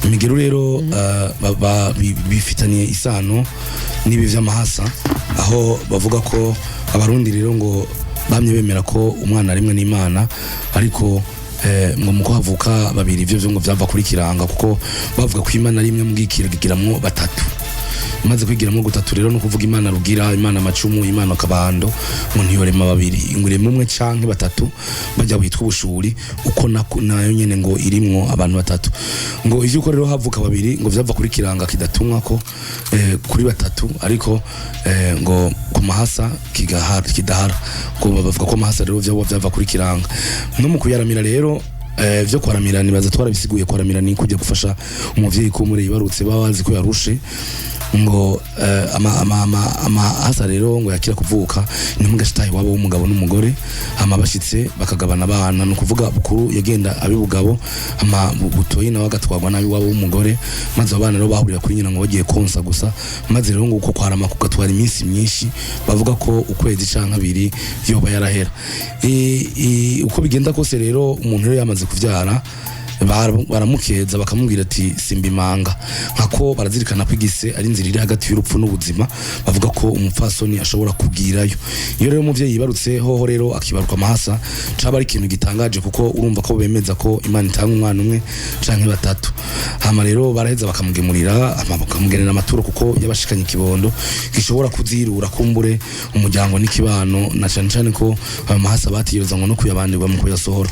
Imigero rero bifitaniye isano n'ibi vy'amahasa, aho bavuga ko Abarundi rero ngo bamye bemera ko umwana rimwe n'Imana, ariko ngo muko havuka babiri, ivyo vyo ngo vyava kuri Kiranga, kuko bavuga ko Imana rimwe mbwikiragiramwo batatu. Imaze kwigiramo gutatu rero, no kuvuga Imana Rugira, Imana Macumu, Imana Kabando, ngo ntiyorema babiri, ngo ireme umwe canke batatu bajya witwa ubushuri, uko nayo nyene ngo irimwo abantu batatu. Ngo ivyo uko rero havuka babiri ngo vyava kuri Kiranga kidatumwa ko kuri batatu, ariko ngo ku mahasa kigahara kidahara, ngo bavuga ko amahasa rero vyaba vyava kuri Kiranga. No mu kuyaramira rero, vyo kwaramira nibaza twarabisiguye. Kwaramira ni kujya gufasha umuvyeyi ko muri yibarutse baba bazi ko yarushe. Ngo ama ama ama amahasa rero ngo yakira kuvuka ni mugashitahi wabo w'umugabo n'umugore, hama bashitse bakagabana abana. No kuvuga bukuru yagenda abibugabo, ama butoyi nawe agatwarwa nabi wabo w'umugore, maze abo bana rero bahurira kuri nyina ngo bagiye konsa gusa. Maze rero ngo uko kwarama kugatwara iminsi myinshi, bavuga ko ukwezi canke abiri yoba yarahera. Uko bigenda kose rero, umuntu rero yamaze kuvyara baramukeza, bakamubwira ati "Simba imanga", nkako barazirikana ko igise ari inzira iri hagati y'urupfu n'ubuzima. Bavuga ko umupfasoni ashobora kugirayo. Iyo rero umuvyeyi yibarutse hoho rero akibaruka amahasa, caba ari ikintu gitangaje, kuko urumva ko bemeza ko Imana itanga umwana umwe canke batatu. Hama rero baraheza bakamugemurira, hama bakamugenera amaturo, kuko yabashikanye ikibondo gishobora kuzirura kumbure umuryango n'ikibano, na cane cane ko ayo mahasa batiyereza ngo no kuyabandirwa mu kuyasohora.